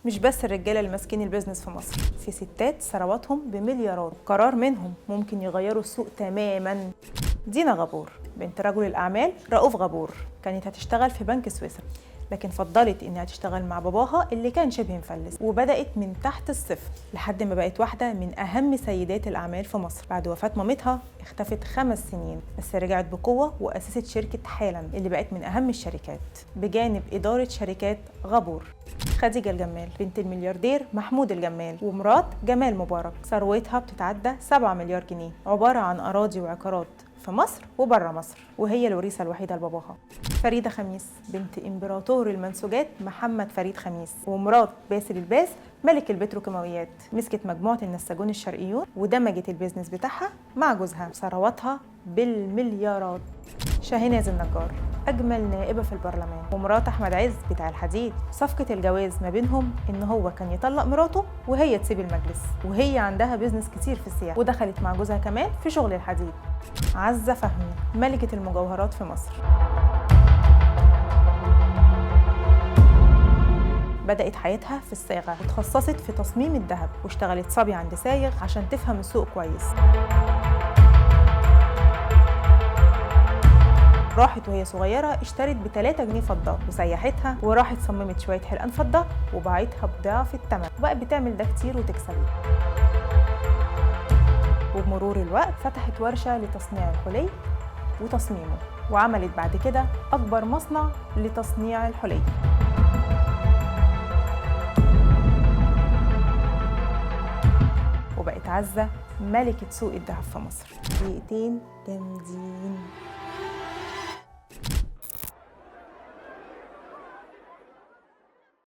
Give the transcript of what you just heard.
مش بس الرجالة اللي ماسكين ال business في مصر، في ستات ثرواتهم بمليارات، قرار منهم ممكن يغيروا السوق تماما. دينا غابور بنت رجل الأعمال رؤوف غابور، كانت هتشتغل في بنك سويسرا، لكن فضلت انها تشتغل مع باباها اللي كان شبه مفلس، وبدأت من تحت الصفر لحد ما بقت واحدة من أهم سيدات الأعمال في مصر. بعد وفاة مامتها اختفت 5 سنين، بس رجعت بقوة وأسست شركة حالا اللي بقت من أهم الشركات بجانب إدارة شركات غابور. خديجة الجمال بنت الملياردير محمود الجمال ومرات جمال مبارك، ثروتها بتتعدى 7 مليار جنيه، عبارة عن أراضي وعقارات في مصر وبره مصر، وهي الوريثة الوحيدة لباباها. فريدة خميس بنت إمبراطور المنسوجات محمد فريد خميس ومرات باسل الباس ملك البتروكيماويات، مسكت مجموعة النساجون الشرقيون ودمجت ال business بتاعها مع جوزها، ثروتها بالمليارات. شاهيناز النجار أجمل نائبة في البرلمان ومرات أحمد عز بتاع الحديد، صفقة الجواز ما بينهم إن هو كان يطلق مراته وهي تسيب المجلس، وهي عندها business كتير في السياحة، ودخلت مع جوزها كمان في شغل الحديد. عزة فهمي ملكة المجوهرات في مصر، بدأت حياتها في الصاغة وتخصصت في تصميم الذهب، واشتغلت صبي عند سايغ عشان تفهم السوق كويس. راحت وهي صغيرة اشترت ب3 جنيه فضة وسيحتها، وراحت صممت شوية حلقان فضة وباعتها بضعف الثمن، وبقت بتعمل ده كتير وتكسب. وبمرور الوقت فتحت ورشة لتصنيع الحلي وتصميمه، وعملت بعد كده أكبر مصنع لتصنيع الحلي. وبقت عزة ملكة سوق الذهب في مصر. دقيقتين جامدين.